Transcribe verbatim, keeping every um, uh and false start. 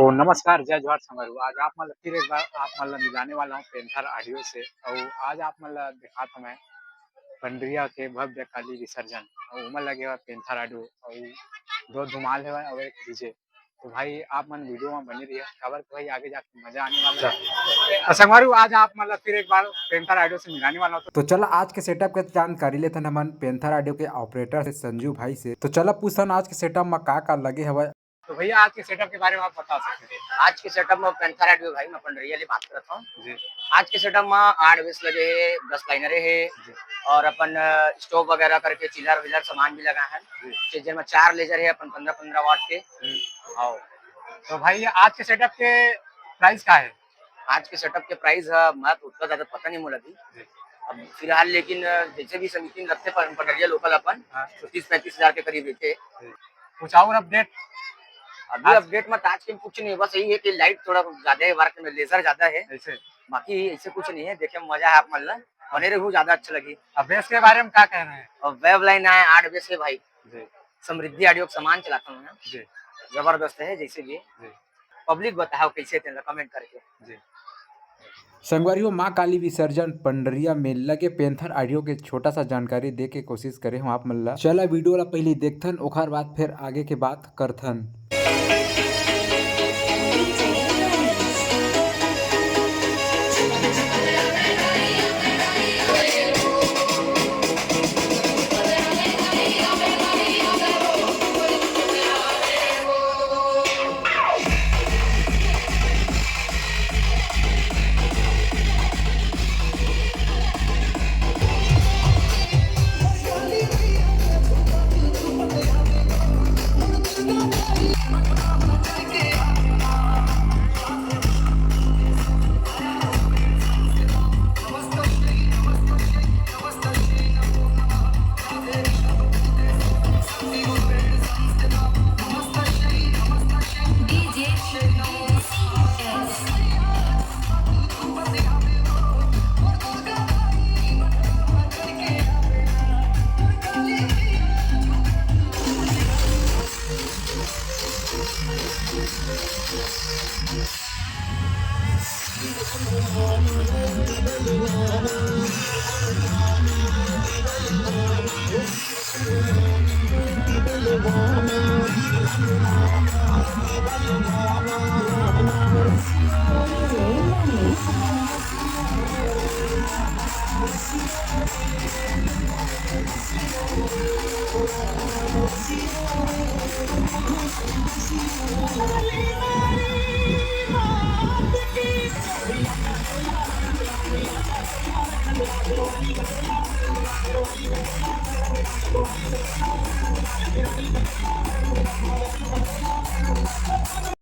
तो नमस्कार, जय जोहार संगवारी हो। आज आप मन ला फिर एक बार आप मन ला मिलाने वाला हूँ पैंथर ऑडियो से। अउ आज आप मन ला दिखात हूँ मैं पंडरिया के भव्य काली विसर्जन। अउ ओमन लगे हवय पैंथर ऑडियो अउ दो धुमाल हवय अउ एक डीजे। तो भाई आप मन वीडियो में बने रहिए, काबर कि भाई आगे जाके मजा आने वाला है। तो संगवारी हो, आज आप मन ला फिर एक बार पैंथर ऑडियो से मिलाने वाला हूँ। तो चला आज के सेटअप के जानकारी लेथन हमन पैंथर ऑडियो के ऑपरेटर से, संजू भाई से। तो चला पूछथन आज के सेटअप में का का लगे हवय। तो भैया, आज के सेटअप के बारे में आप बता सकते हैं? आज के सेटअप में पैंथर ऑडियो भाई, मैं पंडरिया ले बात करत हूँ। जी। आज के सेटअप में आठ बेस लगे हे, दस लाइनरे हे जी। और अपन, अ, स्टोव वगैरह करके चिलर विलर सामान भी लगा है। जी। जे-, जेमा चार लेजर हे अपन पन्द्रह पन्द्रह वाट के। हम्म। आओ। तो भाई, आज के सेटअप के प्राइस का है? आज के सेटअप के प्राइस, अ, मैं तो उतना ज्यादा पता नहीं मोला अभी। जी। अब फिलहाल लेकिन, अ, जैसे भी समिति में रखते पन-, पंडरिया लोकल अपन, हाँ। तो तीस पैंतीस हजार के करीब रहते। जी। कुछ और अपडेट? अभी आज अपडेट में तो आज के कुछ नहीं, बस यही है कि लाइट थोड़ा ज्यादा है, वर्क में लेजर ज्यादा है। ऐसे? बाकी ऐसे कुछ नहीं है, देखे में मजा है आप मन ला, बने रहू, ज्यादा अच्छा लगी। अब बेस के बारे में क्या कहना है? अब वेव लाइन आए, आठ बेस है भाई। जी। समृद्धि ऑडियो के सामान चलाता हूँ मैं। जी। जबरदस्त है, जैसे भी। जी। पब्लिक बताओ कैसे थे, कमेंट करके। जी। संगवारी हो, माँ काली विसर्जन पंडरिया में लगे पैंथर ऑडियो के छोटा सा जानकारी दे के कोशिश करे हूँ आप मन ला। चला वीडियो ला पहले देखथन, ओखर बाद फिर आगे के बात करथन।